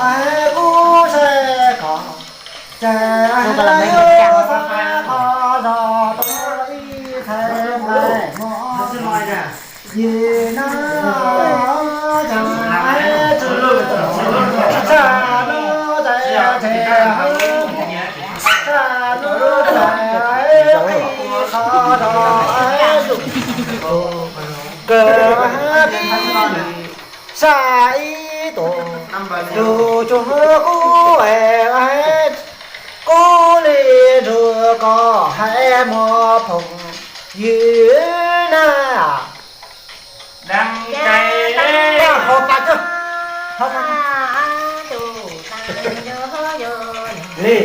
Kuv saib koj, ces yus xav koj zog rau ib txhais tais mos. Yim no cas tsis tshaj lub tais tseg, tshaj lub tais qhib qhov zog lug, kawg tib sab ib tug lug cuag kub es, kub li nrug koj hais mog phooj ywg na. Li,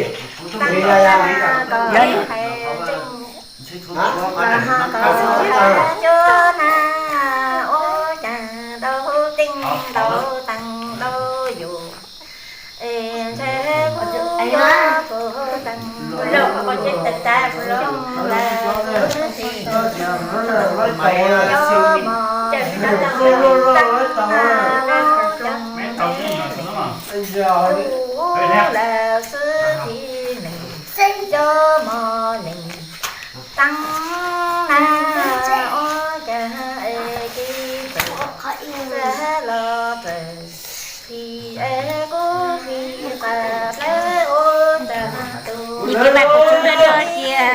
li ya ya. Nim kis mas kuv tsuj dawb dawb cia.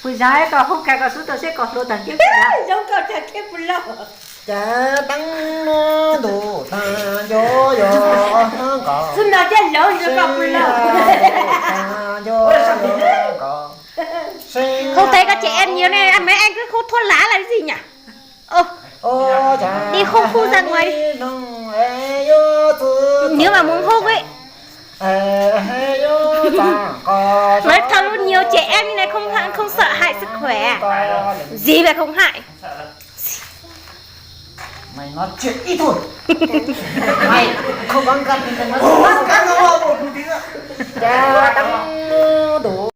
Puas yog koj hu kiag koj xub tau seb koj hluas tag kiag puas yog? Zoo koj tag kiag puas lauj. Cas teeb ntuj tag nco yog koj. Xub no caj laug nco koj puas lauj. Hu tes koj ces em nhiều ne, mấy anh cứ hút thuốc lá là cái gì nhỉ? Đi hút, hút ra ngoài đi. Nếu mà muốn hút ấy. Nói thật luôn, nhiều trẻ em như này không, không sợ hại sức khỏe. Gì mà không hại. Mày nói chuyện ít thôi. Mày không có cắt thì mày nói. Không có cắt nó một tí nữa. Cá tắm đủ.